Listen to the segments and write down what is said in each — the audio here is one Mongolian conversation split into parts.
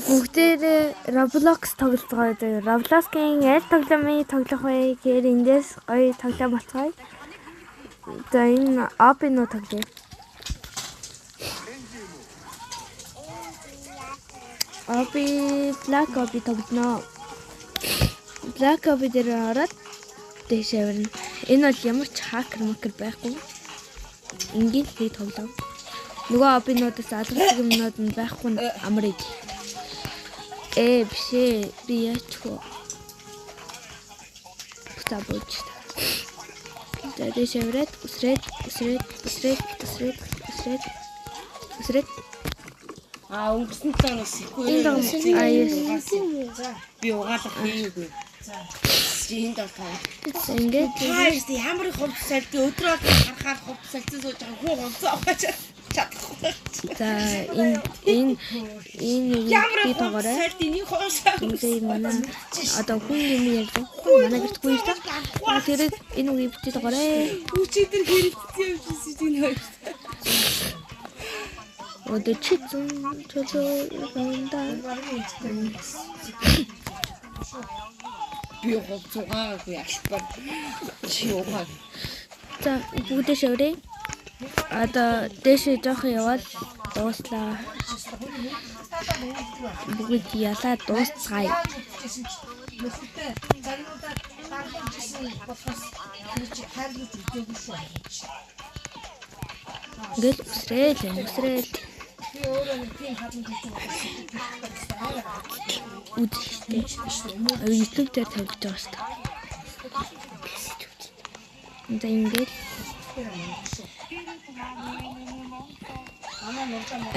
Бүгдээрээ Roblox тоглолцгоё заяа. Roblox-ийн аль тоглоомыг тоглох вэ гэхээр эндээс гоё тоглоом болцгоё. За энэ Obby-нуу тоглоё. Obby, Black Obby тоглоно. Black Obby дээр ороод дээш авирна. Энэ бол ямар ч хакер макер байхгүй. Энгийн л нэг тоглоом. Нөгөө Obby-нуудаас алгардаг юмнууд нь байхгүй нь амар ид. Биш ээ. Би яач вэ? Буцаа бууж. За дээш авираад үсрээд үсрээд үсрээд үсрээд үсрээд үсрээд. Аа өнгөрсөн 7 хоног сэхгүй. Энэ даа аа yes. Би угаалга хийгээгүй. Чи энд бол таа. За ингээд Та ерөөсөө ямар их хувцас сальдгийг өдрөө харахаар хувцас сальцсан сууж байгаа хүн хувцас авах чадахгүй. За энэ энэ энэ Ямар үгийг их би хувцас тоогоорой. сальд энийг хувцас. Ингээ манай одоо хүн юм ярьдаг. Манай гэрт хүн ярьдаг. Тэр энэ үгийг бити тоогоорой. Өчигдөр хэрэгцсэн юм шиг чинь энэ хоёр. Одоо чи зүүн чөлөө явандаа. Би хувцас угаагүй албаар. Чи угаа. За бүгдээ шаврээ. Одоо дээшээ жоохон яваад дууслаа. Бүгд ялаа дуусцгаая. Ингээл үсрээл байна, үсрээл. Үзэхтэй. YouTube дээр тавьж байгаа шүү дээ. За ингээл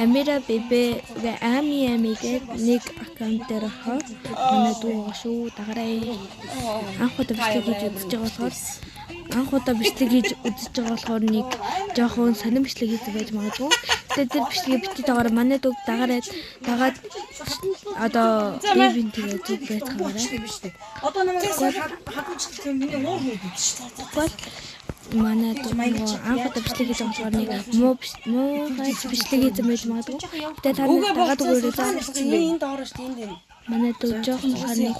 Амира бебе гэ ами ами гээд нэг аккаунт дээр орохоор манай дүү байгаа шүү. Дагараа. Анх удаа бичлэг хийж үзэж байгаа болохоор анх удаа бичлэг хийж үзэж байгаа болохоор нэг жоохон сонин бичлэг хийж байж магадгүй. Тэгээд тэр бичлэгийг битгий дагаар манай дүүг дагараад дагаад одоо би бин тэгээ зүг байцгаарай. Одоо намайг хадамжлах юм миний уур хүүд шүү дээ. Бол манай дүү нөгөө анх удаа бичлэг хийж байгаа болохоор нэг муу муу хайц бичлэг хийж байж магадгүй. Тэгээд та нар дагаад өгөөрэй за. Энэ доор шүү дээ энд энэ. Манай дүү жоохон болохоор нэг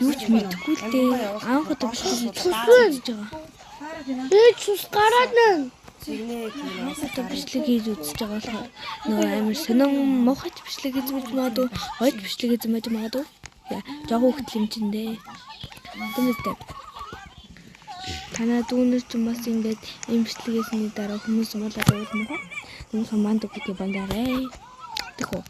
юу ч мэдэхгүй л дээ. Анх удаа бичлэг хийж үзэж байгаа. Би цус гараад нэ. Анх удаа бичлэг хийж үзэж байгаа болохоор нөгөө амар сонин муухай ч бичлэг хийж байж магадгүй, гоё ч бичлэг хийж байж магадгүй. Яа, жоохон хөлт юм чинь дээ. Тиймээс дээ. Танай дүүнер ч бас ингээд ийм бичлэг хийсний дараа хүмүүс муулаад байвал муухай. Хүмүүс манд бүгдийг бандаарай. Тэхүү.